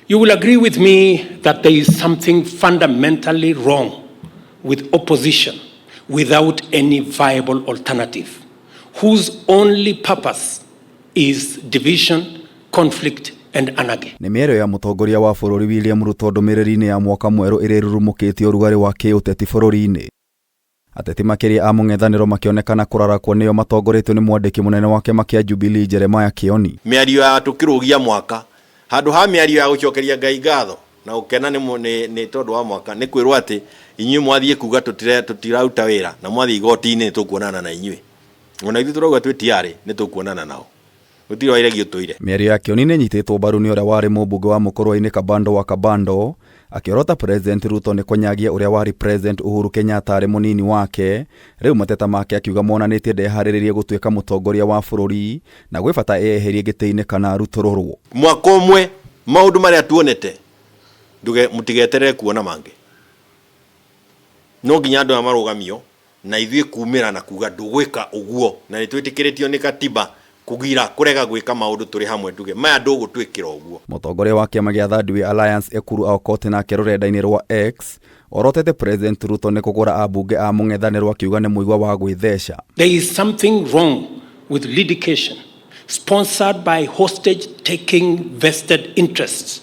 You will agree with me that there is something fundamentally wrong with opposition without any viable alternative, whose only purpose is division, conflict, and anarchy. Nĩ mĩario ya mũtongoria wa bũrũri William Ruto ndũmĩrĩri-inĩ ya mwaka mwerũ ĩrĩa ĩrurumũkĩtie ũrugarĩ wa kĩũteti bũrũri-inĩ. Ateti makĩria a mũng'ethanĩro makĩonekana kũrarakwo nĩo matongoretio nĩ mwandĩki mũnene wa kĩama kĩa Jubilee Jeremiah Kioni. Mĩario ya tũkĩrũgia mwaka handũ ha mĩario ya gũcokeria Ngai ngatho na gũkena nĩ tondũ wa mwaka, nĩ kwĩrwo atĩ inyuĩ mwathiĩ kuga tũtiraruta wĩra na mwathiĩ igoti-inĩ nĩ tũkuonana na inyuĩ. Ona ithuĩ tũrauga twĩ tiarĩ nĩ tũkuonana nao, gũtirĩ wairegi ũtũire. Mĩario ya Kioni nĩ ĩnyitĩtwo mbaru nĩ ũrĩa warĩ mũmbunge wa Mũkũrwe-inĩ Kabando wa Kabando, akĩorota President Ruto nĩ kũnyagia ũrĩa warĩ President Uhuru Kenyatta arĩ mũnini wake. Rĩu mateta make akiuga monanĩtie ndeharĩrĩrie gũtuĩka mũtongoria wa bũrũri na gwĩ bata eyeherie gĩtĩ-inĩ kana arutũrũrwo. Mwaka ũmwe maũndũ marĩa tuonete, nduge mũtigeterere kuona mangĩ. No nginya andũ aya marũgamio na ithuĩ kumĩra na kuga ndũgwĩka ũguo, na nĩ twĩtĩkĩrĩtio nĩ katiba kugira kũrega gwĩka maũndũ tũrĩ hamwe, nduge maya ndũgũtwĩkĩra ũguo. Mũtongoria wa kĩama gĩa Third Way Alliance Ekuru Aukot nake rũrenda-inĩ rwa X orotete President Ruto nĩ kũgũra ambunge a mũng'ethanĩro, akiuga nĩ mũigua wa gwĩtheca. There is something wrong with litigation sponsored by hostage taking vested interests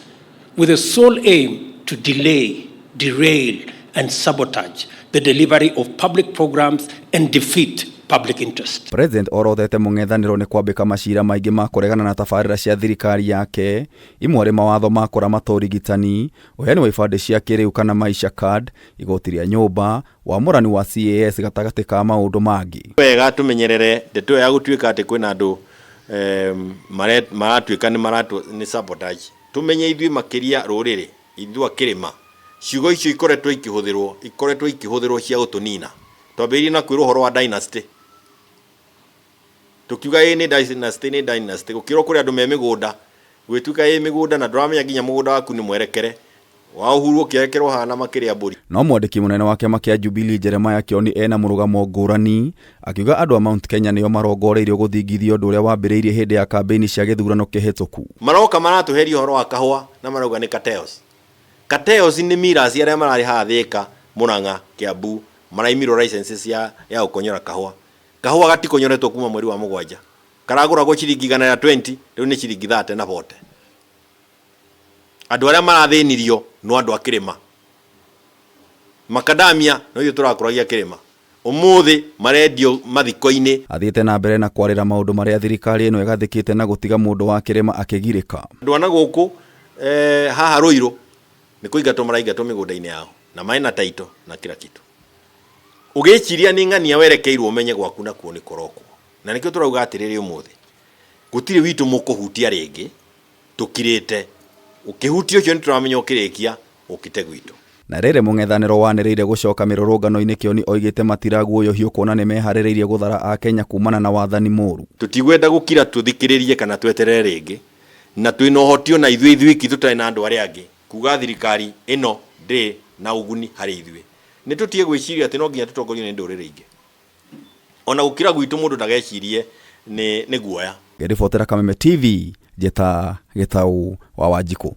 with the sole aim to delay, derail, and sabotage the delivery of public programs and defeat public interest. President orotete mũng'ethanĩro nĩ kwambĩka macira maingĩ ma kũregana na tabarĩra cia thirikari yake, imwe arĩ mawatho ma kũramata ũrigitani, ũheani wa ibandĩ cia kĩrĩu kana Maisha Card, igoti rĩa nyũmba, wamũrani wa CAS gatagatĩ ka maũndũ mangĩ. Wega tũmenyerere ndeto ĩyo ya gũtuĩka atĩ kwĩna andũ maratuĩka nĩ maratu nĩ sabotage. Tũmenye ithuĩ makĩria rũrĩrĩ ithuĩ a kĩrĩma, ciugo icio ikoretwo ikĩhũthĩrwo cia gũtũnina. Twambĩrĩirie na kwĩrwo ũhoro wa dynasty, tũkiuga ĩ nĩ dynasty, nĩ dynasty, gũkĩrwo kũrĩ andũ me mĩgũnda, gwĩtuĩka ĩ mĩgũnda na ndũramenya nginya mũgũnda waku nĩ mwerekere wa Uhuru ũkĩerekerwo hana makĩrĩa mbũri. No mwandĩki mũnene wa kĩama kĩa Jubilee Jeremiah Kioni ena mũrũgamo ngũrani, akiuga andũ a Mount Kenya nĩo marongoreirio gũthingithia ũndũ ũrĩa wambĩrĩirie hĩndĩ ya kambĩini cia gĩthurano kĩhĩtũku. Maroka maratũheria ũhoro wa kahũa na marauga nĩ cartels. Cartels nĩ millers arĩa mararĩ haha Thĩka, Murang'a, Kiambu, maraimirwo licenses ya gũkonyora kahũa. Kahũa gatikonyoretwo kuma mweri wa 7, karagũragwo ciringi 120, rĩu nĩ ciringi 30 na 40. Andũ arĩa marathĩnirio no andũ a kĩrĩma. Macadamia no ithuĩ tũrakũragia kĩrĩma, ũmũthĩ marendio mathiko-inĩ. Athiĩte na mbere na kwarĩra maũndũ marĩa thirikari ĩno ĩgathĩkĩte na gũtiga mũndũ wa kĩrĩma akĩgirĩka. Andũ a na gũkũ haha Rũirũ nĩ kũingatwo maraingatwo mĩgũnda-inĩ yao na marĩ na title na kila kitu. Ũgĩciria nĩ ng'ania werekeirwo, ũmenye gwaku nakuo nĩ kũrokwo, na nĩkĩo tũrauga atĩrĩrĩ, ũmũthĩ gũtirĩ witũ mũkũhutia rĩngĩ tũkirĩte. Ũkĩhutia ũcio nĩ tũramenya ũkĩrĩkia ũkĩte gwitũ. Na rĩrĩ mũng'ethanĩro wanĩrĩire gũcoka mĩrũrũngano-inĩ, Kĩoni oigĩte matiraguoyohio kuona nĩ meharĩrĩirie gũthara akenya kumana na wathani mũru. Tũtigwenda gũkira tũthikĩrĩrie kana tweterere rĩngĩ, na twĩna ũhoti ona ithuĩ ithuiki tũtarĩ na andũ arĩa angĩ kuga thirikari ĩno ndĩrĩ na ũguni harĩ ithuĩ. Nĩ tũtige gwĩciria atĩ no nginya tũtongorio nĩ ndũrĩrĩ ingĩ. Ona gũkira gwitũ mũndũ ndagecirie nĩ guoya. Ngĩribotera Kameme TV, njĩta Gĩtau wa Wanjikũ.